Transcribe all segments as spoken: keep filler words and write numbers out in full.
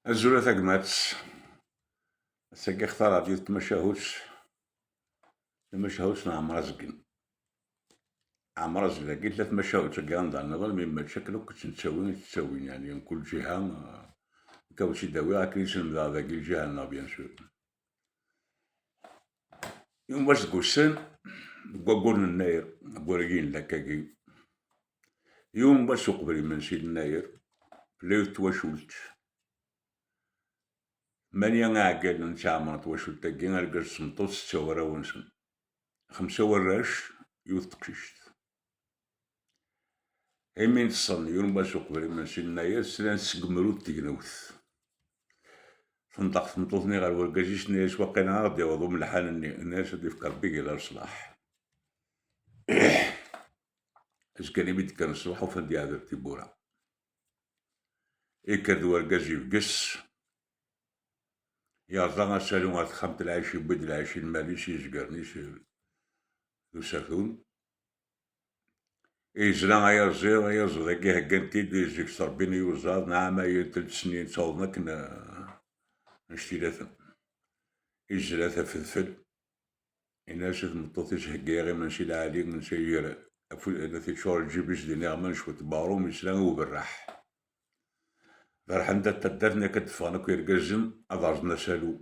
Azul a tagmat. Ass-agi xtareɣ-d yiwet tmacahut, tamacahut n Ɛmer Azgen. Ɛmer Azgen-agi tella tmacahut-agi anda nniḍen, mi mačči akken akk tt-nettawi i tt-ttawin, yeɛni mkul ǧiha, eh, akka ur tt-id-awiɣ akken i tt-lemdeɣ dagi lǧiha-nneɣ, bien sûr. Yiwen wass deg ussan, deg waggur n Nnayer, aggur-agi yella akkagi, yiwen wass uqbel imensi n Nnayer, tella yiwet twacult. Manya iɛeggalen ttɛemmren twacult-agi, argaz d tmeṭṭut, setta warraw-nsen. Xemsa warrac, yiwet teqcict. Imi n ṣṣen, yiwen wass uqbel imensi n Nnayer, slan seg umerud n tegnewt. Tenṭeq tmeṭṭut-nni ɣer urgaz-is, tenna-yas: "Waqila ad ɣ-d-yaweḍ umelḥan-nni." Yenna-yas: "Ad d-ifk Rebbi gma leṣlaḥ." Azekka-nni mi d-kkren ṣṣbeḥ, ufan-d yeɛdel tiwwura. Yekker-d urgaz yebges, yerẓa asalu ɣer texxamt n lɛic, yewwi-d lɛic i lmal-is, izgaren-is d usatun. Yezla ayaẓiḍ, ayaẓiḍ-agi heggan-t-id, yezg s Rebbi n iyuzaḍ, nɛam, ay tlata snin ttawḍen akken, eh, anect ilaten. Yezla tafedfel, yenna-as i tmeṭṭut-is: "Heggi-yaɣ imensi lɛali." Netta yer afud, la t-yeččur lǧib-is d iniɣman, cwiṭ n weɣrum, yesla i uberraḥ. Berrḥen-d at taddart-nni akka d-ffɣen akk yergazen ad rẓen asalu.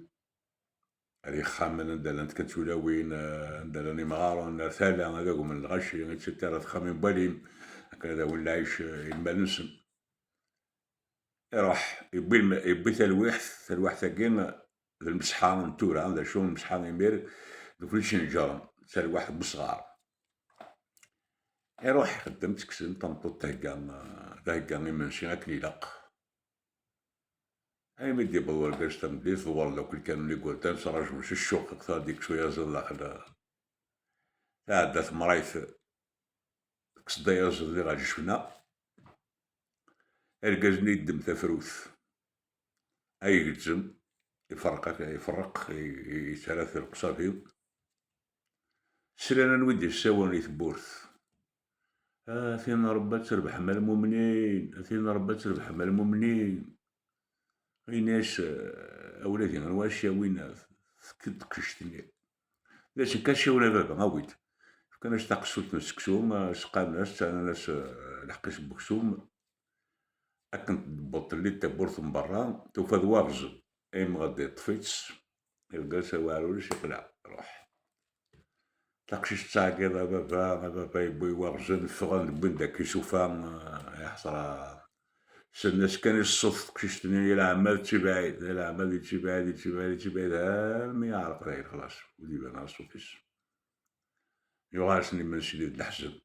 Ar yexxamen anda llant kan tulawin, eh, anda llan imɣaren, ar tala, ad agmen lɣaci, et cetera, texxamin n walim, akken ad awin lɛic, eh, i lmal-nsen. Iruḥ, yewwi lm-, yewwi talwiḥt, talwiḥt-agi d lmesḥa n tura, d acu lmesḥa imir, d ufric inǧaren, d talwiḥt n wesɣar. Iruḥ ixeddem, tekksen, tameṭṭut thegga, thegga imensi akken ilaq. Imi d-yewweḍ urgaz tameddit, ḍewren akk lkanun igerdan, ttraǧun s ccuq, akter ad d-yekkes uyaziḍ daxel. Tɛedda temrayt, tekkes-d ayaziḍ-nni ɣer ccna. Argaz-nni yeddem tafrut, ay igezzem, iferreq ak-, iferreq, i-, i-, yettarra-t leqṣafi. Slan anwa i d-yessawalen i tewwurt. "A tin n Rebbi ad trebḥem a lmumnin, a tin n Rebbi ad trebḥem a lmumnin." Yenna-yas, eh, a wladi, anwa ara s-yawin, eh, tekki-d teqcict-nni. D acu kan, siwel a baba, awi-d. Fkan-as taqessult n seksu, eh, seqqamen-as, ttɛennan-as, eh, lḥeqq-is n weksum. Akken tewweḍ telli tawwurt n berra, tufa d waɣzen. Imɣed iṭṭef-itt, irga-s aweɛrur-is, iqleɛ, iruḥ. Taqcict tettɛeggiḍ: "A baba, a baba, yewwi waɣzen, ffɣen, wwin-d akk isufa, eh, ya ḥesra." Sellen-as kan i ṣṣut teqcict-nni, ya leɛma d tibɛid, ya leɛma d tibɛid, tibɛid, tibɛid, armi yeɛreq dayen, xlaṣ, ur d-iban ara ṣṣut-is. Yuɣal-asen imensi d leḥzen.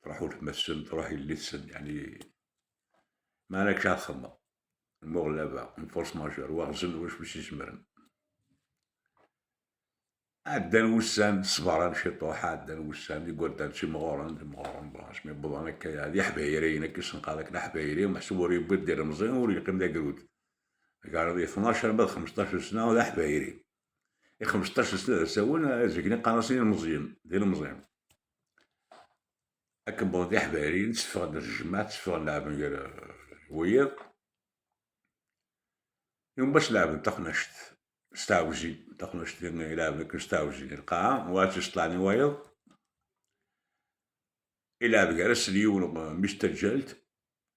Truḥ weltma-tsen, truḥ yelli-tsen, yeɛni, ma ara kečč ad txedmeḍ. Lmuɣlaba, une force majeure, waɣzen, wacu i s-izemren. Ɛeddan wussan, ṣebren ciṭuḥ, ɛeddan wussan, igerdan ttimɣuren, ttimɣuren, bon, asmi wwḍen akka, d iḥbayriyen, akka i sen-qqaren akken, aḥbayri, meḥsub ur yewwiḍ d ilemẓi, ur yeqqim d agrud. Gar di tnac arma d xmesṭac sna, d aḥbayri. I xmesṭac sna d asawen, azgen i qqaren-asen ilemẓiyen, d ilemẓiyen. Akken wwḍen d iḥbayriyen, tteffɣen ar tejmaɛt, tteffɣen leɛben gar, eh, wiyiḍ. Yiwen wass leɛben taqnact s tɛawzin, taqnact i leɛben akken s tɛawzin i lqaɛa, wa ad tt-iseṭṭlen i wayeḍ. Ilɛeb gar-asen yiwen, eh, mmi-s d taǧǧalt,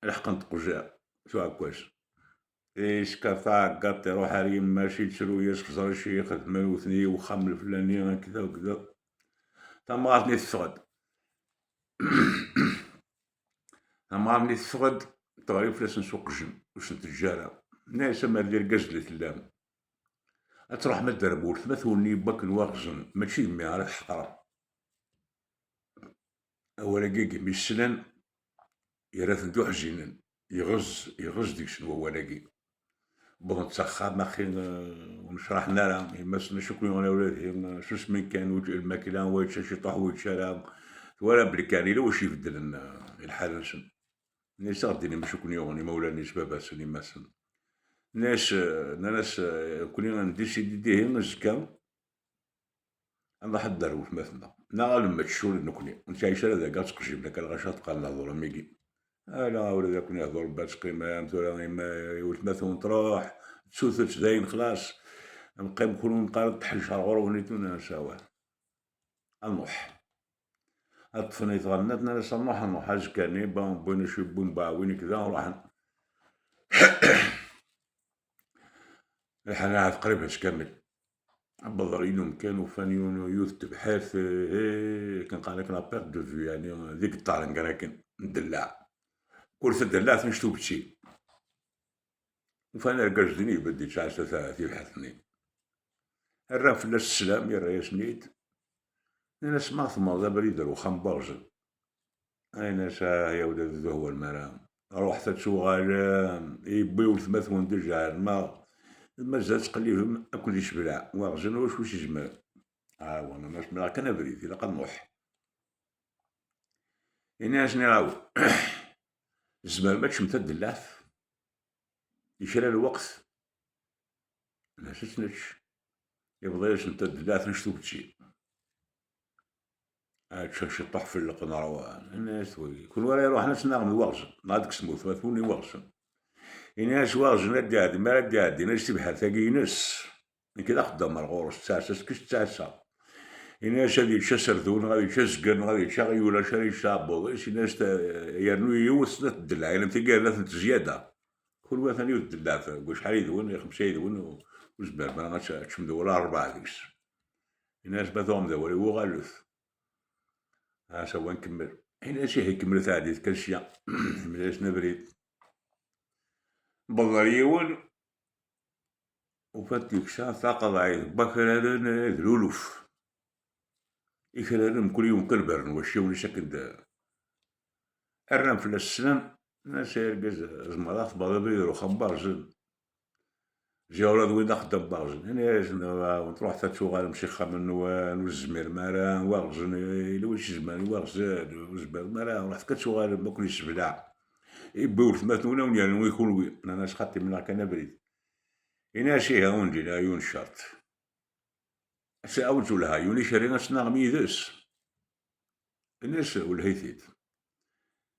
leḥqen teqja s uɛekkaz. Isker taɛeggaṭ, iruḥ ar yemma-s, yettru-yas: "Xẓer acu i xedmen, wten-iyi wexxam leflani, akda, akda." Tamɣart-nni teffeɣ-d. Tamɣart-nni teffeɣ-d, teɣli fell-asen s uqjun, ur sen-teǧǧa ara. Tenna-yas: "Amer d irgazen i tellam, ad truḥem ad d-terrem weltma-twen-nni yewwi akken waɣzen, mačči d mmi ara tḥeqrem." Awal-agi i mi slan, yerra-ten d uḥzinen, iɣez, iɣez deg-sen wawal-agi. Wwḍent s axxam, axi, eh, ur necraḥen ara, yemma-tsen acu ken-yuɣen a wladi, eh, susmen kan, ur ǧ-, lmakla, wa yečča ciṭuḥ, ur yečči ara. Twala belli kan yella wacu ibeddlen, eh, i lḥal-nsen. Nnan-as: "Ad ɣ-d-tinim acu ken-yuɣen, imawlan-is, baba-tsen, yemma-tsen." Nnan-as, eh, nnan-as, eh, "Nekkni ndisidi dihin azekka, ad nruḥ ad d-nerr weltma-tneɣ, neɣ ad nemmečč ula d nekkni, ur nettɛic ara dagi, ad teqjim akka lɣaci ad teqqar lehdur am wigi." Ala, ula d akun ihdur Rebbi ad teqqim, am tura ima i weltma-twen truḥ, tsutet dayen xlas. Nqqim kul neqqar teḥrec ar ɣur-wen i tuna nesawal. Ad nruḥ. Ad ṭṭfen i tɣennat, nnan-as ad nruḥ, ad nruḥ azekka-nni, ba, wwin acu wwin, ba, win ikda, ruḥen. Lḥan ahat qrib ass kamel. Wwḍen i lumkan, ufan yiwen yiwet n tebḥirt, eh, akken qal akken la perte de vue, yani, d igeṭṭaren kan akken, n ddellaɛ. Kul tadellaɛt annect ubettil. Ufan argaz din ibedd yettɛassa ta-, tibḥirt-nni. Rran fell-as sslam, yerra-yasen-id. Nnan-as ma temmɣeḍ abrid ar uxxam n Waɣzen. Ayen-as, ah, ya ula d ddehwa lmara. Ruḥet ad tuɣalem, yewwi weltma-twen d lǧar, ma mazal tettqellibem akk di sebla, Waɣzen wacu s-izmer. Ah, wa, nnan-as mleɣ kan abrid, ilaq ad nruḥ. Ini-as nniɣ-awen, tzemrem ad teččem tadellaɛt i kra n lweqt? Nnan-as ad tt-nečč. Yebḍa-yasen tadellaɛt annect ubettil. Ad ččen ciṭṭuḥ fell-aɣ ṛwan. Nnan-as wagi, kunwi ara iṛuḥen ad tt-naɣem d Waɣzen, neɣ ad tekksemt weltma-twen i Waɣzen. Ini-as Waɣzen ad d-iɛeddi, mi ara d-iɛeddi, nnan-as tibḥirt-agi ines. Nekk d axeddam ar ɣur-s, ttɛassa, tekkes ttɛassa. Ini-as ad yečč aserdun, neɣ ad yečč azger, neɣ ad yečč aɣyul, acu ara yečč aɛebbuḍ-is, ini-as ta-, yernu yiwet snat ddellaɛ, ilem tigi rnat n tezzyada. Kul wa atan yiwet ddellaɛt, deg wacḥal yid-wen, i xemsa yid-wen, ur, ur tezmirem ara ad teččem d wala rebɛa deg-s. Ini-as ma tuɣem d awal-iw uɣalet. Asa wa nkemmel. Ini-as ihi kemmlet ɛeddi-t kan sya. Mel-asen abrid. Wwḍen ar yiwen, ufan-t yeksa taqeḍɛit n wakraren d luluf. Ikraren mkul yiwen kan berren wacciwen-is akken d-, rran fell-as sslam, nnan-as ay argaz, tzemreḍ ad tebɣeḍ abrid ar uxxam n Waɣzen. Ziɣ ula d win d axeddam n Waɣzen. Ini-asen, ruḥet ad tuɣalem s ixxamen-nwen, ur tezmirem ara, Waɣzen, yella win i s-izemren i Waɣzen, ur tezmirem ara, ruḥet ad tuɣalem akk di sebla. Iwwi weltma-twen a wen-yernu i kunwi. Nnan-as xaṭi mleɣ kan abrid. Ini-as ihi a wen-d-iniɣ yiwen n ccerṭ. Ad wen-twelleh yiwen ikerri ad tnaɣem yid-s. Ini-as welleh-it-id.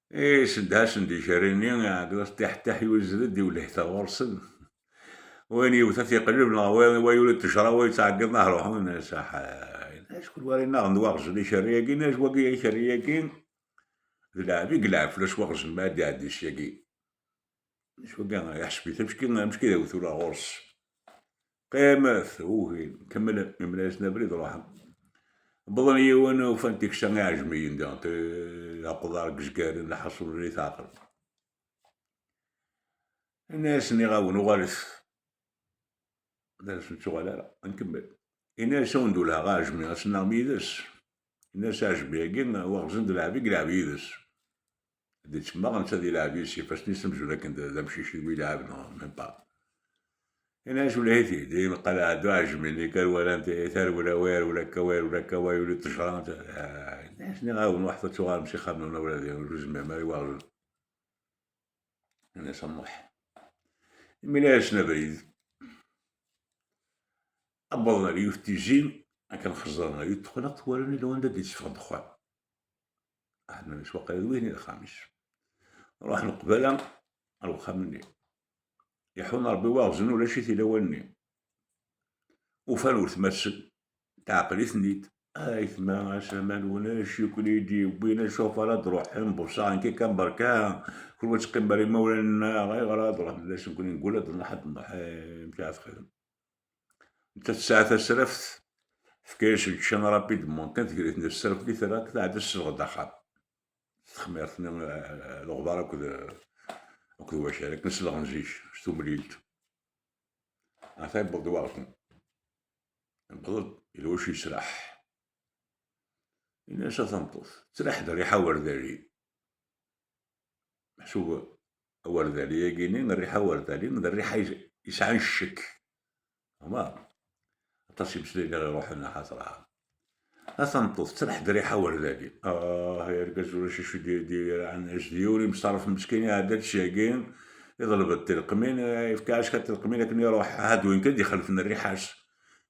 Isedd-asen-d ikerri-nni, iɛeggeḍ-as ṭiḥ ṭiḥ, yuzzel-d, iwelleh-it ɣur-sen. Wayen yewwet ad t-iqelleb, neɣ wa, wa yuli ṭṭejra, wa yettɛeggiḍ, neɣ ruḥen, ini-as aḥay. Ini-as kul wara inaɣen d Waɣzen ikerri-agi, ini-as wagi ikerri-agi, d lɛeb i yelɛeb fell-as Waɣzen ma ad d-iɛeddi syagi. Acu wagi, iḥseb-it amecki, amecki d awtul ɣur-s. Qqimet, ugin, kemmlen, imla-yasen abrid, ruḥen. Wwḍen yiwen, ufan tiksa iɛejmiyen diɣen, t-, aqeḍar deg izgaren, lḥaṣul ur iteɛqel. Ini-asen iɣawen, uɣalet. Nnan-as ur nettuɣal ara, ad nkemmel. Ini-as a wen-d-ulheɣ aɛejmi, ad tennaɣem yid-s. Ini-as aɛejmi-agi, Waɣzen d lɛeb i yelɛeb yid-s. Ad d-ittemmaɣ netta di lɛeb-is, ifassen-is amzun akken d, d amcic i wi lɛeb, neɣ même pas. Ini-as welleh-it-id, imeqqal ɛeddu aɛejmi-nni kan walan t-, tarewla wa yerwel akka, wa yerwel akka, wa yuli ṭṭejra, ah, ini-as nniɣ-awen ruḥet ad tuɣalem s ixxamen-nwen a wladi, ur tezmirem ara i Waɣzen. Ini-as ad nruḥ. Imla-yasen abrid. Wwḍen ar yiwet tizi, akken xeẓẓren ar yiwet texnaqt, walan illa wanda d-itteffeɣ ddexxan. Aḥed nnan-as waqila d wihin i d axxam-is. Ruḥen qbala ar wexxam-nni. Iḥun Ṛebbi Waɣzen ulac-it illa wallen-nni. Ufan weltma-tsen, teɛqel-iten-id. Aytma, asaman ulac, yuklid yewwin acufer ad d-ruḥen, buṣaɣen kan berka, kul wa teqqim ar imawlan-nneɣ, ayɣer ad d-ruḥen? Nnan-asen nekkni nqul ad nruḥ, ad nruḥ, eh, amek ara txedem? Netta tesɛa tasraft, tefka-yasen ččan rapidement kan, tegra-ten tasraft di terra, tɛedda tesselɣed axxam. S texmirt-nni, eh, leɣbar akked, akked wacal, akken selɣen zik, s tumlilt. Ata yewweḍ-d Waɣzen. Yewweḍ-d, yella wacu yesraḥ. Ini-as a tameṭṭut, ttraḥ d rriḥa werdani. Meḥsub awerdani-agi-nni, rriḥa werdani, d rriḥa yes-, yesɛan ccek. Fehmeḍ? Aṭas imeslayen i ɣ-iruḥen, xaṭer a tameṭṭut, ttraḥ d rriḥa werdani. Ah, ay argaz, ulac acu d-, d-, d-, d yiwen imṣerref meskin iɛedda-d syagi, iḍleb-d tilqmin, eh, yefka-as kan tilqmin akken iruḥ, aha d win kan d-ixelfen rriḥa-s.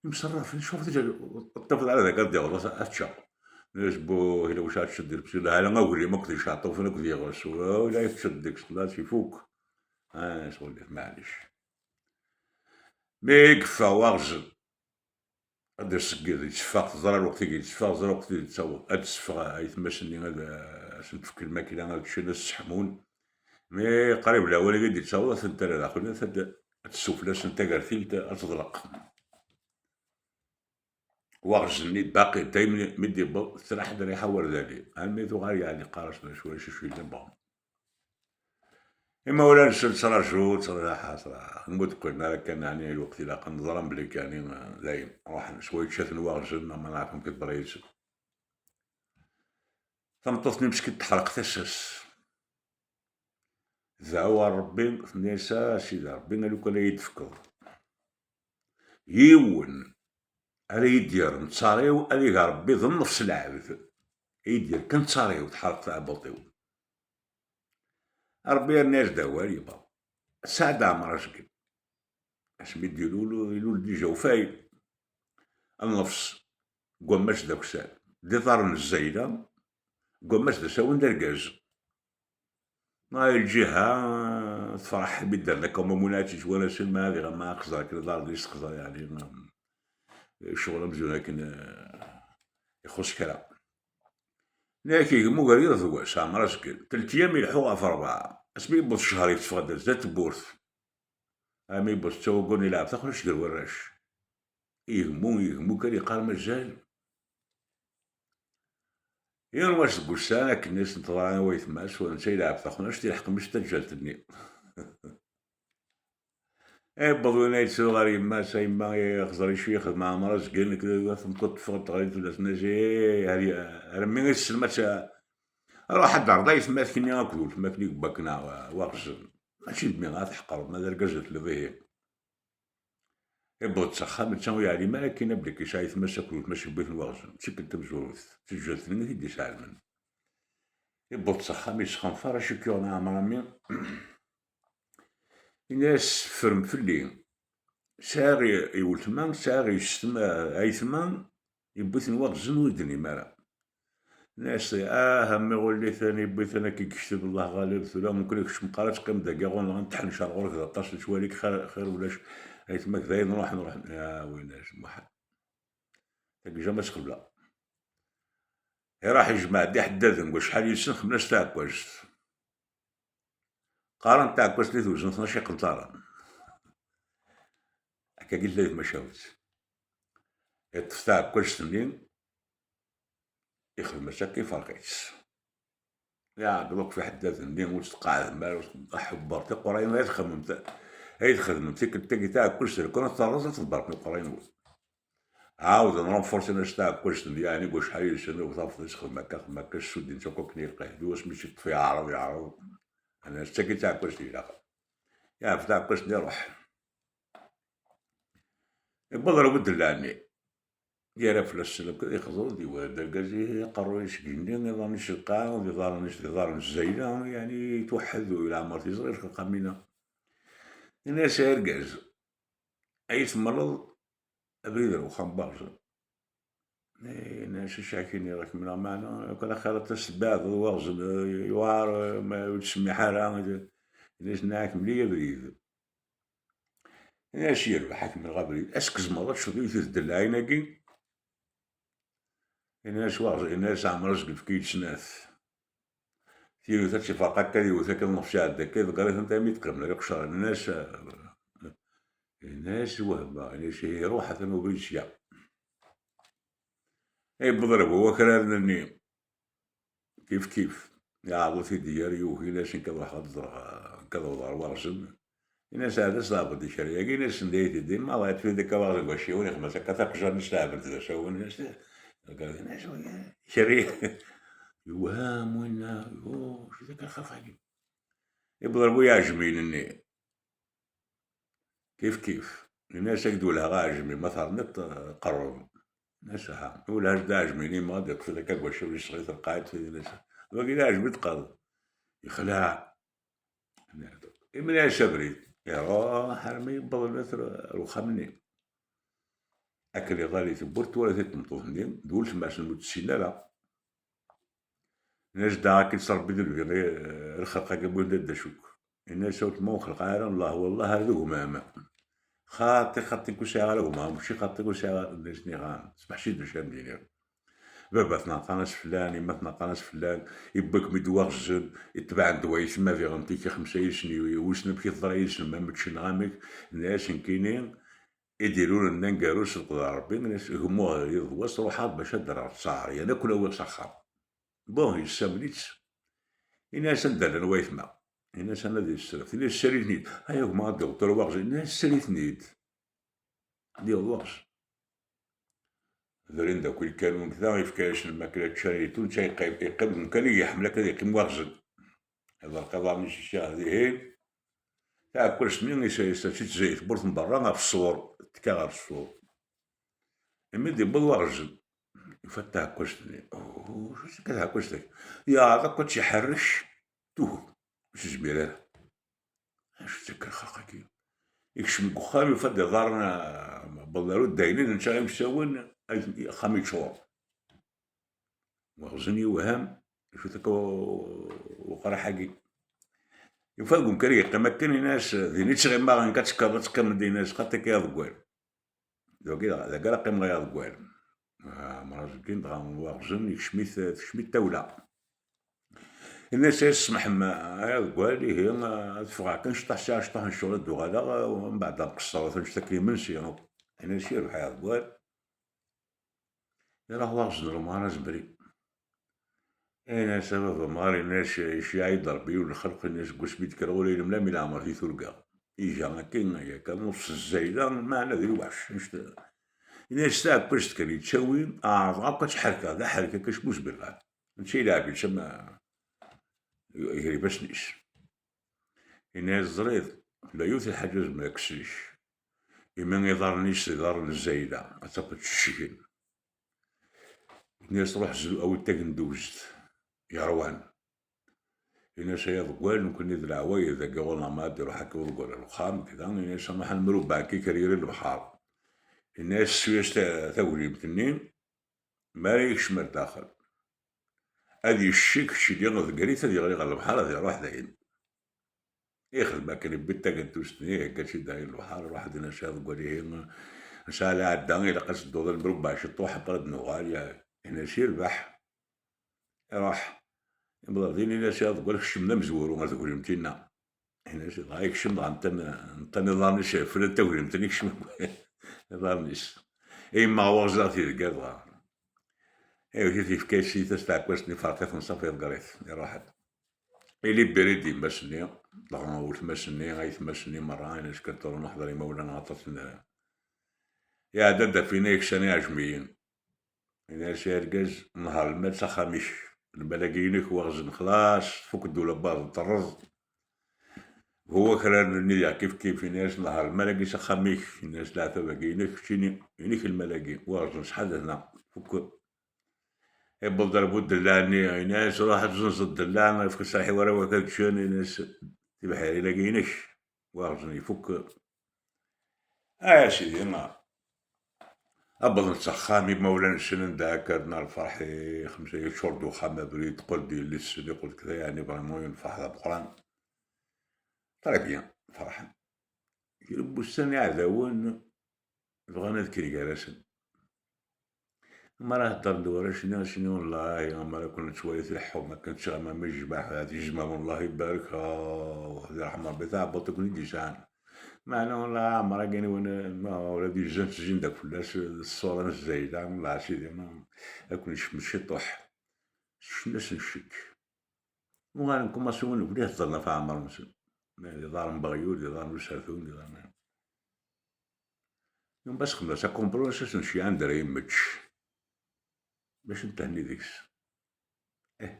Imṣerref, tcuɣ, ur t-tafeḍ ara d akka ad d-yaweḍ ad, ad teččeɣ. D Acbuh, ila wacu ara tceddeḍ, parce que lhala aglim akked iceɛṭufen akked yiɣes, ula yetceddeq s tlas ifuk. Ah, sɣullet, maɛlic. Mi yeffeɣ waɣzen, ad d-iṣegged, yetteffeɣ, teẓra lweqt i yetteffeɣ, teẓra lweqt i d-yettaweḍ. Ad d-teffeɣ aytma-s-nni, ad, ad sen-tefk lmakla, ad ččen, ad sseḥmun. Mi qrib lawan i d-yettaweḍ, ad tent-terra daxel, ad, ad tessufla-sen tagertilt, ad teḍleq. Waɣzen-nni baqi daymen mi d-yewweḍ, tettraḥ-d rriḥa werdani. Armi tuɣal yeɛni qqar-as d acu, acu yellan, bon. Imawlan-nsen ttraǧu, ttraḥa, ttraḥa. Ur d-qqilen ara kan, ɛni lweqt ilaqen, ẓran belli kan, eh, dayen, ruḥen, sway čča-ten waɣzen, ama nɛerf amek d-ḍra yid-sen. Tameṭṭut-nni meskint teḥreq tasa-s. Dɛu ɣer Rebbi, tenna-yas: "A Sidi Rebbi, a lukan ad iyi-d-tefkeḍ yiwen ara yi-d-yerren ttar-iw, ad ig Rebbi d nnefs lɛebd, ad yi-d-yerr kan ttar-iw, teḥreq tɛebbuḍt-iw." Rebbi yerna-yas-d awal, yebɣa. Sɛad Ɛmer Azgen. Asmi d-ilul, ilul dija ufay. Nnefs, deg wammas d akessar. D iḍarren n zzayla, deg wammas d asawen d argaz. Neɣ lǧiha tefreḥ mi d-rren akka umamuna ad tt-ittwanasen, ma ad iɣama aqẓer akken iḍarren-is teqẓer, yeɛni, ccɣel amzun akken, eh, ixuṣ kra. Yak igemmu gar yiḍ d wass, Ɛmer Azgen, telt yyam ileḥḥu ɣef rebɛa. Asmi yewweḍ ccher yetteffeɣ-d ar zdat tewwurt. Armi yewweḍ ttawaggun ilɛeb taxrict gar warrac. Igemmu, igemmu kan yeqqar mazal. Yiwen wass deg wussan akken i sen-teḍra i waytma-s, u netta ilɛeb taxnact, ilḥeq mmi-s taǧǧalt-nni. Iwweḍ win ad yettu ɣer yemma-s: "A yemma, axẓer icu yexdem Ɛmer Azgen, nekk d tameṭṭut teffeɣ-d teɣli fell-as, tenna-as, eh, ar, ar mmi i tessnem ad tt-, ruḥ ad d-terreḍ aytma-k-nni akked weltma-k-nni deg wakken, a, waɣzen. Mačči d mmi ad tḥeqreḍ, ma d argaz ad telliḍ ihi." Iwweḍ s axxam, netta ur yeɛlim ara akken belli yesɛa aytma-s akked weltma-s yewwi-ten waɣzen. D tikkelt tamezwarut, d taǧǧalt-nni i t-id-isɛelmen. Iwweḍ s axxam, yesxenfer, acu k-yuɣen a Ɛmer a mmi? Ini-as: "Ffrem fell-i. Sɛiɣ i, i weltma, sɛiɣ yessetma, aytma, yewwi-ten waɣzen ur d-tennim ara." Nniɣ-as: "Ah, a mmi, ɣulli-ten, yewwi-ten, ad k-yekteb Allah ɣalib, tura mumkin kečč meqqar ad teqqimeḍ dagi, ɣur-neɣ ad teḥnec ar ɣur-k d aṭas, nettwali-k xir, xir ulac, aytma-k dayen ruḥen, ruḥen." "Ah, win-as, muḥal. Tagi jamais qebleɣ." Iruḥ ijmeɛ-d iḥeddaden deg wacḥal yid-sen, xedmen-as taɛekkazt. Qqaren taɛekkazt-nni tewzen tnac iqenṭaren. Akkagi tella di tmacahut. Iṭṭef taɛekkazt-nni, ixdem-as akka, iferq-itt. Iɛeggeḍ akk f iḥeddaden-nni, ur ttqeɛɛdem ara, aḥebber tiqurayin ay txedmem, ay txedmem tikkelt-agi taɛekkazt, lukan ad terreẓ, ad tḍebbret tiqurayin-nwen. Ɛawden renforcen-as taɛekkazt-nni, yeɛni deg wacḥal yid-sen, ur tafeḍ isexdem akka, xdem akka, ssuddin-tt akk akken ilqay. D wasmi tt-iṭṭef, yeɛreḍ, yeɛreḍ. Ana, d tagi d taɛekkazt i ilaq. Yeɛref taɛekkazt-nni, iruḥ. Iwweḍ ar ubeddel-nni. Yerra fell-as sselk, ixẓer-d, iwala-d argaz-is, aqerruy-is seg igenni, iḍarren-is s lqaɛa, d iḍarren-is d iḍarren n zzayla, yeɛni, yetweḥḥed, ur leɛmer t-iẓri, lxelqa mina. Ini-as: "A argaz, ay temleḍ abrid ar uxxam n waɣzen?" Ini-as: "Acu akka-nni ara kemmleɣ, meɛna, lukan axir ad tas-tbeɛdeḍ waɣzen, eh, yewɛer, eh, ma ur yettsemmiḥ ara." Ini-as: "Nniɣ-ak mel-iyi abrid." Ini-as: "Yerbeḥ, ad k-mleɣ abrid. Ass tzemreḍ ad tecnuḍ i tdellɛin-agi?" Ini-as waɣzen, ini-as Ɛmer Azgen, efk-iyi-d snat. Tilut ad tt-iferq akka, ad iwet akka nnefs iɛedda akka, iḍegger-itent armi d-qqimen ar iqecren. Ini-as, eh, ini-as wehmeɣ, ini-as ihi ruḥ, atan ubrid sya. Iwweḍ ar bu wakraren-nni. Kif kif. Iɛreḍ-it-id gar yugi, ini-as nekk ad ruḥeɣ ad ẓreɣ, nekk ad awḍeɣ ɣer waɣzen. Ini-as ɛad as-teɛbeḍ ikerri-agi, ini-as send ay t-id-imma, ad tfid akka waɣzen deg wacciwen, ixem-as akka taqejjart-nni s teɛbelt d asawen, ini-as, ini-as ikerri. Yewhem winna, yuh, acu d akka lxerfa-agi? Iwweḍ ar bu iɛejmiyen-nni. Kif kif. Ini-as ad k-d-welheɣ aɛejmi, ma terniḍ, eh, qerreb. Ini-as aha. Iwelleh-as-d aɛejmi-nni, ma ad yeṭṭef akka deg wacciwen, yesseɣ-it lqaɛa, ini-as wagi d aɛejmi d-teqqareḍ. Yexleɛ. Imla-as abrid. Iruḥ armi yewweḍ ar uxxam-nni. Akken iḍal i tewwurt, twala-t-id tmeṭṭut-nni d weltma-s ur tt-tessin ara. Nna-as: "Ddaɣ akken s Rebbi d lbi, eh, lxelq-agi wwin-d ad d-acuk." Inna-as: "A weltma, ur xelqeɣ ara, Allah, wallah, ar d gma-m." "Xaṭi, xaṭi, ur sɛiɣ ara gma, mačči xaṭi, ur sɛiɣ ara." Nna-as: "Nniɣ-am, sbeḥ-d acu am d-iniɣ. Baba-tneɣ qqaren-as flan, yemma-tneɣ qqaren-as flan, yewwi-kem-id waɣzen, itbeɛ-d wayetma diɣen tiki xemsa yid-sen, i-, wissen amek i teḍra yid-sen, ma meččen neɣ amek." Nna-as: "Nekkini i d-ilulen d aneggaru s leqder n Rebbi, nna-as, gmuɣ yiḍ wass, ruḥeɣ-d bac ad d-rreɣ ttaɛer, yerna ad ken-awiɣ s axxam." Bon, yessamen-itt. Inna-as: "Anda llan wayetma?" Inna-as: "Ana di tesraft." Inna-as: "Ssali-ten-id." "Ay a gma, ad d-iwweḍ tura waɣzen." Inna-as: "Ssali-ten-id." Ad d-iwweḍ waɣzen. Drin-d akk lkanun kda, yefka-yasen lmakla ččan, yettu, netta yeqqim, yeqqim deg umkan i iḥemmel akka ad yeqqim waɣzen. Iḍerq iḍarren-is icah dihin. Taɛekkazt-nni is-, is-, is-, tettzeyyet tewwurt n berra ɣef ṣṣur, tekka ɣer ṣṣur. Imi d-yewweḍ waɣzen, yufa-d taɛekkazt-nni. "Uh, acu akka taɛekkazt-agi?" Yeɛreḍ akk ad tt-iḥerrec, tugi, ur s-yezmir ara. "Acu-tt akka lxerqa-agi?" Ikcem deg uxxam, yufa-d iḍarren, ah, wwḍen ar uddaynin, netta imsawen, ay-, axxam yeččur. Waɣzen yewhem, acu-t akka u-, uqraḥ-agi? Yufa deg umkan yeqqim akken, inna-as: "Din i ttɣimaɣ, nekk ad tekkeḍ, ad teqqimeḍ din." Inna-as: "Xaṭi akka, ay aḍeggal." "Dagi, dagi ara qqimeɣ, ay aḍeggal." Ah, mraẓ-ggin, dɣa waɣzen yekcem-it, tekcem-it tawla. Inna-as: "Ay smeḥ-m, ay aḍeggal, ihi, ad ffɣeɣ kan cṭaḥ, sɛiɣ cṭaḥ n ccɣel, ad d-uɣaleɣ, mbeɛd ad nqeṣṣer, ad nečč akken imensi." Inna-as: "Yerbeḥ, ay aḍeggal." Iruḥ waɣzen ɣer umɣar azemri. Inna-as: "A baba amɣar," inna-as, "iceyyeɛ-iyi-d Rebbi yiwen n lxelq," inna-as, "seg wasmi d-kkreɣ ula ilemlam i leɛmer di turga. Iga akken, yakan, ur s-zzayla, meɛna d lweḥc." Inna-as: "Taɛekkazt kan yettawi, ɛerḍeɣ akk ad tt-ḥerkeɣ, d aḥerk akka, acmu zbillaɣ." Netta ilɛeb-itt am gar ifassen-is. Inna-as: "Teẓriḍ, tella yiwet n lḥaǧa zemreɣ ad k-slic. Imi iḍarren-is d iḍarren n zzayla, ad tafeḍ ccegen." Inna-as: "Ruḥ zlu, awi-d tagenduzt, yeṛwan." Inna-as: "Ay aḍeggal, nekkni d leɛwayed, dagi ɣur-neɣ ma ad iruḥ akka uḍeggal ar uxxam, kda." Inna-as: "Ad nruḥ ad nmrubbeɛ akka ker yiri lebḥer." Inna-as: "Ssu-yas ta-, taglimt-nni, mi ara yekcem ar daxel, ad yecceg, kečč ili ḍegger-it, ad yeɣli ɣer lebḥer, ad iruḥ dayen." Ixdem akken, yewwi-d tagenduzt-nni, ihegga-tt-id dayen lebḥer, iruḥ-d, inna-as: "Ay aḍeggal, ihi, nesɛa lɛadda, ilaq ad tedduḍ ad nmrubbeɛ ciṭuḥ, après ad d-nuɣal." Ya, inna-as: "Yerbeḥ." Iruḥ. Yewweḍ din, inna-as: "Ay aḍeggal, keččem d amezwaru ar teglimt-inna." Inna-as, dɣa yekcem, dɣa ntan, ntan iḍarren-is, flan taglimt-nni, kecmen iḍarren-is. Yemma waɣzen ad t-idegger dɣa. Iwet-it, yefka-yas-it, taɛekkazt-nni, ferq-iten ṣafi, iḍegger-it, iruḥ-d. Ilibiri-d yemma-s-nni, dɣa weltma-s-nni, aytma-s-nni merra, inna-as: "Kan tura neḥḍer imawlan aṭas n." Iɛedda-d ɣef winna yeksan iɛejmiyen. Inna-as: "Ay argaz, nher lmal s axxam-ik. Lmal-agi inek, waɣzen xlaṣ, tfuk ddula n wayeḍ, terreẓ. Huwa kra-nni diɣ kif kif." Inna-as: "Nher lmal-agi s axxam-ik." Inna-as: "Leɛtab-agi inek, keččini, inek lmal-agi. Waɣzen, ṣḥa d hna, tfuk." Iwweḍ-d ar bu ddella-nni, inna-as: "Ruḥ ad tzenzeḍ ddella, efk sraḥ i warraw-ik ad ččen." Inna-as: "Tibḥirin-agi inek, waɣzen, ifuk." Ay a sidi, wwḍen s axxam, imawlan-nsen anda akka rna lferḥ, i xemsa yeččur-d uxxam abrid, teqqel-d yelli-tsen, iqqel-d kda, yeɛni vraiment lferḥ d ameqqran. Très bien, ferḥen. Kra n wussan iɛdawen bɣan ad kkren gar-asen. Mi ara heddren-d warrac-nni, asen-nni: "Wellah, mi ara ken-nettwali tleḥḥum akken d tiɣmamin, yejmeɛ ad yejmeɛ, wellah ibarek, ah, ad yerḥem Rebbi taɛebbuḍt i ken-id-yesɛan." Meɛna wellah aɛmer-agi n win, ma ula d izan ttezzin-d akk fell-as ṣṣura n zzayla, wellah a sidi, ma ad ken-icemmet ciṭuḥ. Ccna-sen ccek. Uɣalen kumaṣi win bda heddren ɣef ɛmer-nsen. Ma d iḍarren n Beɣyul, d iḍarren n Usertun, d iḍarren. Yumma-s xedmeɣ sa kompromis, asen-ceyɛen-d ara yemmečč. Bac nethenni deg-s. Eh.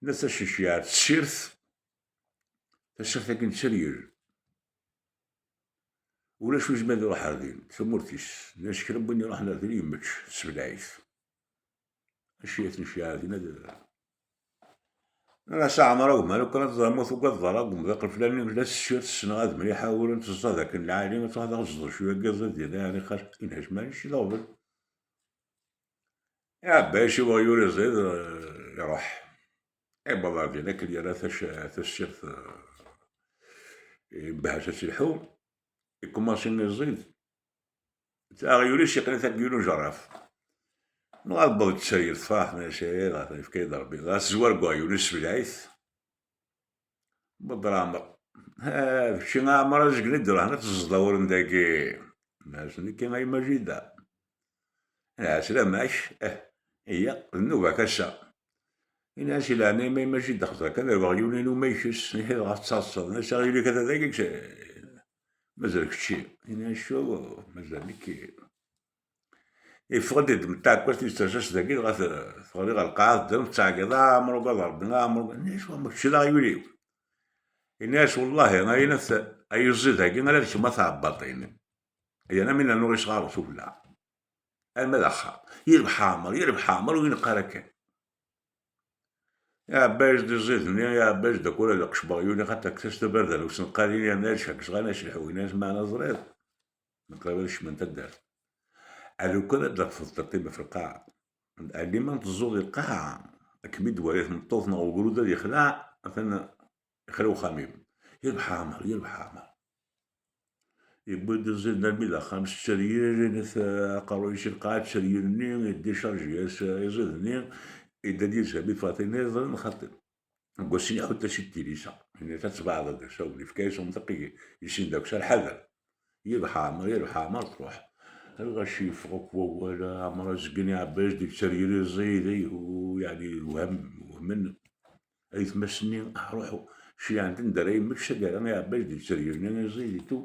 Nna-s asen-ceyɛeɣ tessirt, tasirt-agi n tteryel. Ulac wi izmer ad iruḥ ar din, tamurt-is. Nna-s kra n win iruḥen ar din yemmečč, tessebleɛ-it. Acu i ten-ceyɛeɣ din ad Nna-s a ɛmer a gma, lukan ad teẓrem ur tugadeḍ ara, deg umḍiq leflani la tessirt, ssneɣ ad mliḥ awren, teẓẓad akken lɛali, ad truḥ ad aɣ-tezḍel cwiya n yiḍ ad d-yerr, yeɛni xas inhec, maɛlic d aɣbel. Iɛebba-yas i weɣyul iẓid, eh, iruḥ. Iwweḍ ɣer din akken yerra tac-, tasirt, eh, ibehha-s ad telḥu. Ikumansi iẓid. Aɣyul-is yeqqen-it akken ujerraf. Dɣa tewweḍ-d tserrirt, tefreḥ, tenna-yas: "Ih, dɣa yefka-yi-d Rebbi." Dɣa tezwar deg uɣyul-is, tbelɛ-it. Tewweḍ Ɛmer. "Ah, d kečči a Ɛmer azgen i d-iruḥen ad teẓẓeḍ awren dagi." Yenna-yas: "Nekki ay Majida." "Ɛeslama-k, eh, iyya, d nnuba-k ass-a." Yenna-yas: "I leɛnaya-m ay Majida, xẓer kan ar weɣyul-inu ma yekres, ihi dɣa tettaḍsaḍ." Yenna-yas: "Aɣyul-ik ata dagi, mazal kečči." Yenna-yas: "Cu, mazal nekki." Yeffeɣ-d, yeddem taɛekkazt, yetters-as dagi, dɣa t-, teɣli ɣer lqaɛa, teddem, tettɛeggiḍ: "A Ɛmer, ugadeɣ Rebbi, a Ɛmer, ugadeɣ." Yenna-yas: "Wa, ma kečč d aɣyul-iw?" Yenna-yas: "Wellah, ay nat, ay ẓid-agi, ala d kemm a tɛebbaṭin." Yerna mi nernu ɣis ɣer usufella. Arma d axxam. Yerbeḥ Ɛmer, yerbeḥ Ɛmer, ur ineqq ara kan. Iɛebba-yas-d iẓid-nni, iɛebba-yas-d akk ula d aqecbeɣyul-nni, xaṭer kkes-as tabarda n usenqal-nni, yerna ad cakes ɣan acelḥu-ines, meɛna ẓriɣ. Meqrib ad kecmen taddart. Alukan ad d-tafeḍ tiṭ-im ɣef lqaɛa. Alima teẓẓuḍ i lqaɛa, ad kem-id-twali tmeṭṭut neɣ ugrud ad yexleɛ, atan ixla uxxam-im. Yerbeḥ Ɛmer, yerbeḥ Ɛmer. Yewwi-d iẓiden armi d axxam, s tteryel, aqerruy-is i lqaɛa, tteryel-nni, iddicarji-as iẓid-nni, idda-d yid-s armi d-ffɣet ayen iḍran, xaṭi. Deg wass-nni iḥudd-as-id tilisa. Yenna-yas: "Ad tbeɛdeḍ deg usawen." Yefka-yas umḍiq, i-, isin deg-s ar ḥader. Yerbeḥ Ɛmer, yerbeḥ Ɛmer, truḥ. Lɣaci yeffeɣ akk wawal, Ɛmer azgen iɛebba-yas-d yetteryel iẓid, ayhu, yeɛni, whem-, wehmen. Aytma-s-nni, ah, ruḥu. Ceyyɛen-ten-d ara yemmečč, taggara iɛebba-yas-d yetteryel-nni iẓid, itu.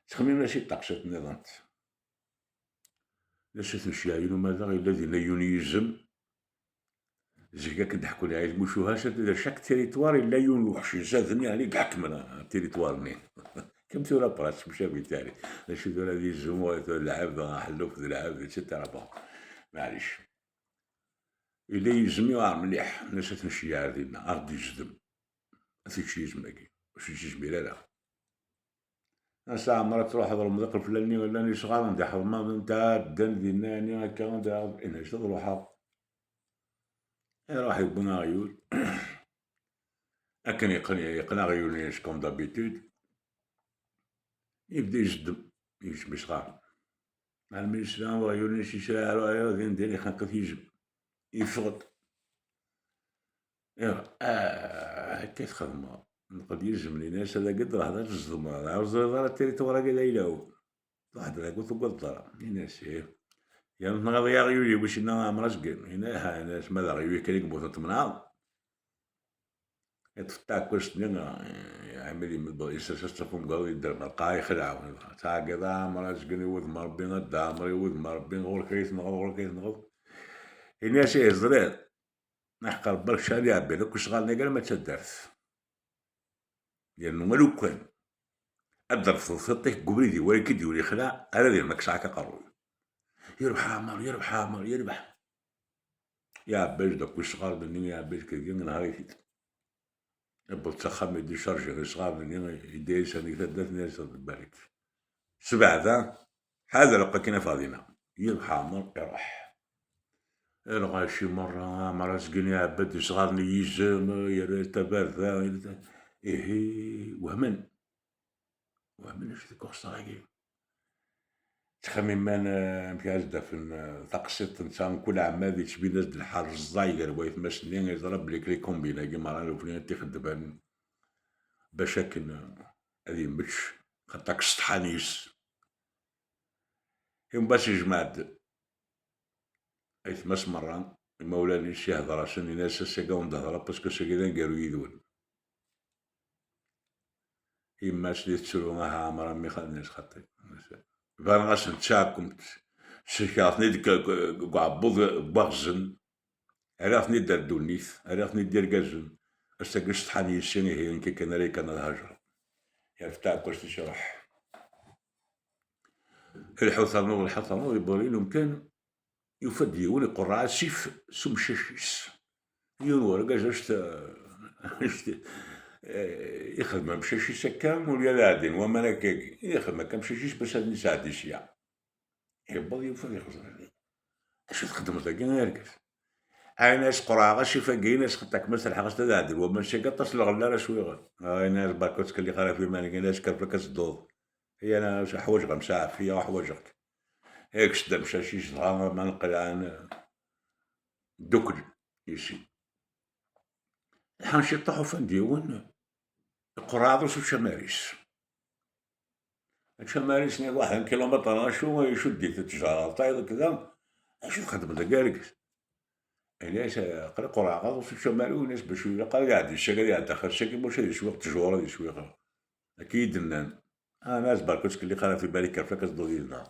Ttxemmimen-as i ṭṭaqsat nniḍen. D acu i ten-ceyyɛen umadaɣ, yella dinna yiwen yizem. Zik akken d-ḥekkun Ɛid Mucuha, chaque territoire yella yiwen n lweḥc izaden, yeɛni, i iḥekmen territoire-nni. Comme tura, presque, mačči arbitraire. D acu tura d izem, tura d lɛebd, aḥelluf d lɛebd, et cetera. Bon, maɛlic. Yella yizem yuɛer mliḥ, nnas ad ten-nceyyeɛ ar dinna, ar d-yezdem. Ad t-yečč yizem-agi, ur s-yettizmir ara. Ass-a Ɛmer ad truḥeḍ lemḍiq leflani, llan yesɣaren di Ḥeḍmaḍ, anta ddan dinna, yani akka, anda, ini-as ad ruḥeɣ. Iruḥ yewwi aɣyul. Akken yeqqen, yeqqen aɣyul-nni, comme d'habitude. Yebda izeddem, yekcem yesɣar. Almi yesla aɣyul-nni s yesra, aru, aru, din, din, ixneq-it yizem. Yeffeɣ-d. Iruḥ, ah, akka i txedmeḍ. Nqed yizem-nni, ini-as: "Ad dagi d-ruḥeḍ ad tzedmeḍ, ur teẓriḍ ara territoire-agi d ayla-w." Truḥ-d dagi ur tugadeḍ ara. Ini-as: "Ih." Yerna tnɣiḍ-iyi aɣyul-iw, i s-yenna Ɛmer azgen. Ini-as: "Ha," ini-as, "ma d aɣyul kan i yemmuten temneɛ." Iṭṭef taɛekkazt-nni, eh, Ɛmir yemmed, yessers-as ɣef umgaru, yedder ɣer lqaɛa, yexleɛ. Ttɛeggiḍ: "A Ɛmer azgen, iwudem Rebbi, a Dda Ɛmer, iwudem Rebbi, ɣur-k ay tenɣeḍ, ɣur-k ay tenɣeḍ." Ini-as: "Ih, ẓriɣ. Aḥeqq Rebbi, ar kečč ara iɛebbin akk isɣaren-agi alamma d taddart. Yernu alukan ad d-refdeḍ tiṭ-ik deg ubrid-iw, ara k-id-yuli ixleɛ, ara d-yernu ad k-sɛak aqerruy." Yerbeḥ Ɛmer, yerbeḥ Ɛmer, yerbeḥ. Iɛebba-yas-d akk isɣaren-nni, iɛebba-yas-d kra, inehher-it-id. Yewweḍ s axxam, yedda icarji isɣaren-nni, yedda-yas anig taddart, yenna-yas: "Ad barek." Sbeɛda, ḥader akk akin afeɣ dinna. Yerbeḥ Ɛmer, iruḥ. Lɣaci merra, Ɛmer azgen iɛebba-d isɣaren i yizem, yerra tabarda, ihi, wehmen. Wehmen acu deg uxeṣṣar-agi. Ttxemmimen, eh, amek ara s-d-afen, eh, taqsiṭ netta, mkul ɛemmad yettbin-as-d lḥal ẓẓay gar waytma-s-nni, yeẓra belli kra ikombin-agi merra nufni ad t-ixeddmen bac akken, eh, ad yemmečč, xaṭer akk ssetḥan yes-s. Imbas yejmeɛ-d aytma-s merra, imawlan-is, ihder-asen, yenna-as: "Ass-agi ad wen-d-hedreɣ, parce que ass-agi d aneggaru yid-wen." Yemma-s di tettru: "Aha, Ɛmer a mmi, xaṭi, bɣiɣ-asen d taɛkemt, selkeɣ-ten-id deg, deg, deg uɛebbuḍ n waɣzen, rriɣ-ten-id ar ddunit, rriɣ-ten-id d irgazen, ass-agi setḥan yes-i, ihi nekk kan ara yekkren ad hajreɣ." Yerfed taɛekkazt-is, iruḥ. Lḥu ternuḍ, lḥu ternuḍ, yewweḍ ɣer yiwen umkan, yufa-d yiwen iqerreɛ asif s umcac-is. Yiwen wergaz, act-, act-, eh, ixdem amcac-is akka, ur yal ɛeddin waman akkagi. Ixdem akka amcac-is bac ad nesɛeddi sya. Yewweḍ yufa-d ixẓer. "Acu txeddmeḍ dagi, a argaz?" Ɛyin-as qerɛeɣ-as ifaggiyen-as xeṭṭak ma selḥeɣ-as ad ɛedden waman seg aṭas n lɣella ara swiɣ. Ɛyin-as barka ur ttkellix ara f iman-ik, ɛyin-as kerfek ad tedduḍ. Ay ana ḥwaǧeɣ amsaɛef, ḥwaǧeɣ-k. Ikkes-d amcac-is dɣa ma neqleɛ ddukel yis-i. Lḥan ciṭuḥ ufan-d yiwen iqerɛeḍ-as učamar-is. Učamar-is-nni waḥed n kilumitr acu icudd-it ttjaṛ tayeḍ kda. Acu txedmeḍ deg argez? Ini-as aql-i qerɛeɣ-as učamar-iw, ini-as bac ilaq ad iɛeddi ssag ad iɛeddi axir ssag maca ad iswiɣ ttjur ad iswiɣ. Akka i d-nnan. Ɛyin-as barka ur ttkellix ara f iman-ik, kerfek ad tedduḍ yid-neɣ.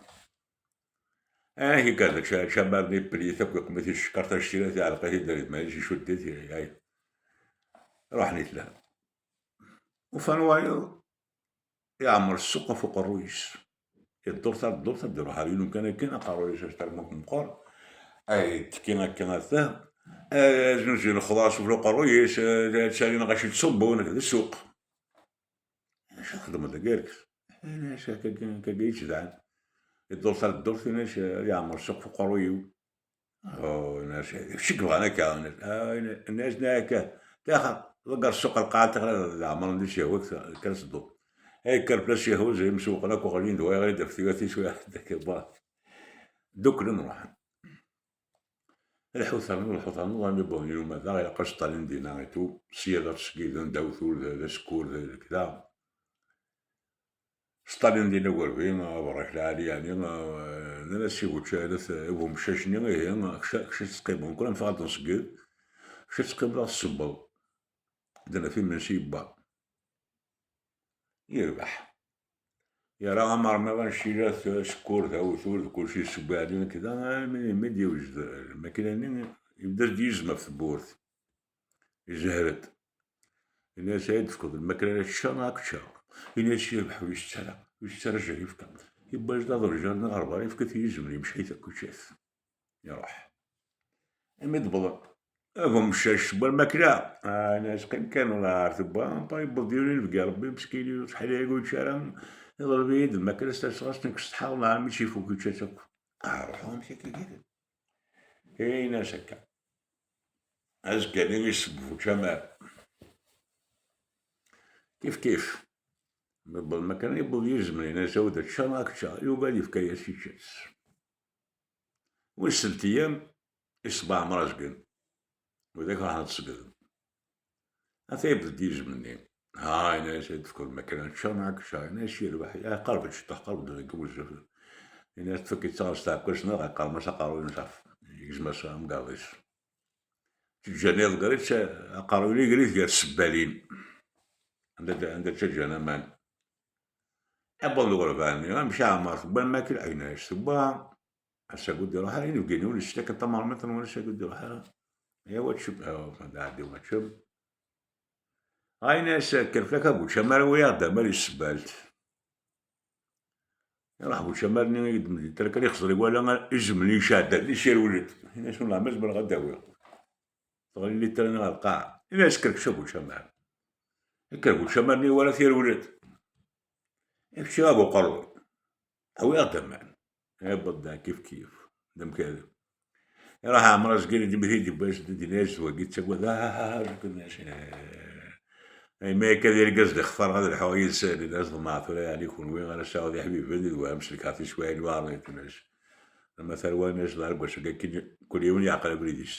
Ah, yekker deg ca-, camar-nni, ippel-it akk, iqqem-it, icekkeṛ tacettira, iɛelleq-it-id ar idmar-is, icudd-it, ay. Ruḥen itlan. Ufan wayeḍ iɛemmer ssuq ɣef uqerruy-is. Idduṛt ar ddurt, ad d-iruḥ ar yiwen kan akken, aqerruy-is actarmuk meqqer. Ay, yettekki akka ar ta. Ay, znuzu lexḍa sufella uqerruy-is, ay, ttalin ɣaci ttṣubbun, d ssuq. Acu txedmeḍ deg argez? Ini-as akka, akka i yettedɛan. Idduṛt ar ddurt, ini-as, ad iɛemmer ssuq f uqerruy-iw. Oh, ini-as, d kečč i yebɣan akka. Ini-as, ah, ini-, ini-as, nniɣ akka. Taxa, ḍegger ssuq lqaɛa, taxa ad ɛemmren di s-yehwa, kker ad tedduḍ. Ay, kker fell-as yehwa, zay imsewwqen akk ɣlin d wayeḍ i d-af tiwat-is, wiyaḍ, akka, bah. Dduklen ruḥen. Lḥut rnu, lḥut rnu, armi wwḍen i umadaɣ, ilaq ad sṭalin dinna et tout, sya d aṣeggid, d awtul, d, d asekkur, d, d kda. Sṭalin dinna ugerbi, aberrak lɛali, yeɛni, eh, nnan-as i buccalat, i bumeccac-nni, ihi, kečč, kečč ad teqqimeḍ, mkul anef ad nṣegged, kečč ad teqqimeḍ ad ɣ-tessewweḍ. Dinna f imensi yewwa. Yerbeḥ. Yerra amermiḍ, ancilat, asekkur, d awtul, d kulci yesseww-d, kda, armi, armi d-yewjed lmakla-nni, yebda-d yizem ɣef tewwurt. Izehher-d. Ini-as, ay d-tefkeḍ lmakla ara teččeɣ neɣ ad k-ččeɣ? Ini-as, yerbeḥ, ur yessettu ara, ur yessettu ara jar yefka. Yewwa-d aḍebjar neɣ ɣer berra, yefka-t i yizem, yemceḥ-it akk, yečča-t. Iruḥ. Imi d-wwḍen, abumeccac, tewwa lmakla. Ah, ini-as, qqim kan, wala ar tewwa, pa yewweḍ yiwen inebgi Rebbi, meskin, ur ttḥili ur yečči ara, iḍleb-iyi-d lmakla, sserseɣ-as, nekk setḥaɣ, neɣ armi tt-ifuk, yečča-tt akk. Ah, ruḥ, amek akka, kif? Ini-as akka. Azekka-nni, yesseww učamar. Kif kif. Yewweḍ lmakla, yewweḍ yizem, ini-as, awi-d ad teččeɣ neɣ ad k-ččeɣ? Yugi ad yefk aya, yečča-tt. Wis tlata ayyam, iṣbeḥ Ɛmer Azgen. Widak ruḥen ad ṣeggden. Ata yewweḍ-d yizem-nni. Ha, ini-as, ay d-tefkeḍ lmakla, ad teččeɣ neɣ ad k-ččeɣ? Ini-as, yerbeḥ, ya, qerreb-d ciṭuḥ, qerreb-d, nekk ur zaf. Ini-as, tfak-itt-as taɛekkazt neɣ iqerrem-as aqerruy-nnes ɣef, yegzem-as amgaḍ-is. Teǧǧa-nni iḍegger-itt, aqerruy-nni iger-it gar tsebbal-in. Anda, anda ttaǧǧan aman. Iwweḍ lɣerba-nni, amek a Ɛmer, tewwa lmakla? Ini-as, tewwa. Ass-agi ur d-iruḥ ara, inebgi-nni ur yessettu kan tamermiṭ-nni, ass-agi ur d-iruḥ ara. Ayaw ad teččem, ayaw ad ɛeddi ad teččem. Ini-as, kker fell-ak a bucamar, awi-yaɣ-d aman i tsebbalt. Iruḥ bucamar-nni i d-, i d-, kan ixẓer, iwala izem-nni yecɛeddan, yecrewlen-d. Ini-as, wellah ma zemreɣ ad d-awiɣ. Teɣli littra-nni ɣer lqaɛa. Ini-as, kker kečč a bucamar. Ikker bucamar-nni, iwala-t yerwel-d. Kečč a bu uqerruy, awi-yaɣ-d aman. Iwweḍ-d kif kif, d amkadeb. Iruḥ Ɛmer Azgen, d imihid, yewwi-as-d, d-yenna-as-d wagi, yettagad, ah, ah, ah, ah, akken as, eh. Imi akka d argaz d ixtar ad lḥuɣ yid-s, nnan-as, ḍemɛeɣ tura, yeɛni, kenwi ara sɛuɣ d iḥbiben, d waham selkeɣ tiswiɛin, waɛren, akken as. Ama tarwa-nni, as ḍar deg wass-agi, akken kul yiwen yeɛqel abrid-is.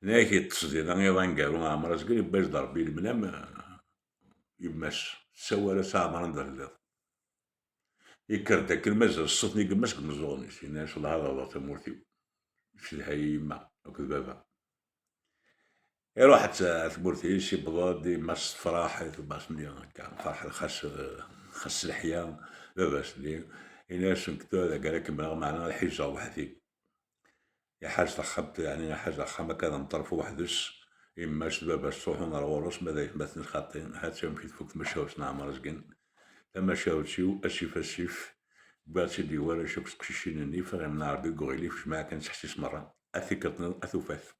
Nnan-ak, yeṭṭes dinna iḍ aneggaru, Ɛmer Azgen, yewwi-as-d Rebbi lemnam, eh, yemma-s, tessawal-as Ɛmer anda telliḍ. Yekker-d akken mazal ṣṣut n yemma-s deg imeẓẓuɣen-is, yenna-as, wellah ad awḍeɣ tamurt-iw. Cedha-yi yemma akked baba. Iruḥ-d ar tmurt-is, yewweḍ-d, yemma-s tefreḥ, tebbaṣ-nni akka, ferḥ xas, xas leḥya, baba-s-nni, yenna-as, nekk tura d agar ad kemmleɣ, meɛna ad ḥizeɣ weḥd-i. Iḥaz taxxamt, yeɛni iḥaz axxam akka d ameṭref weḥd-s, yemma-s d baba-s ttruḥun ar ɣur-s, ma d aytmaten-is xaṭi, ha-tt-a amek i tfuk tmacahut n Ɛmer Azgen. Tamacahut-iw, asif asif, wwiɣ-tt-id i warrac akked teqcicin-nni, fɣimen Rebbi deg uɣilif, jmaɛ kan ttḥessis merra, a tikkelt-nniḍen a tufat.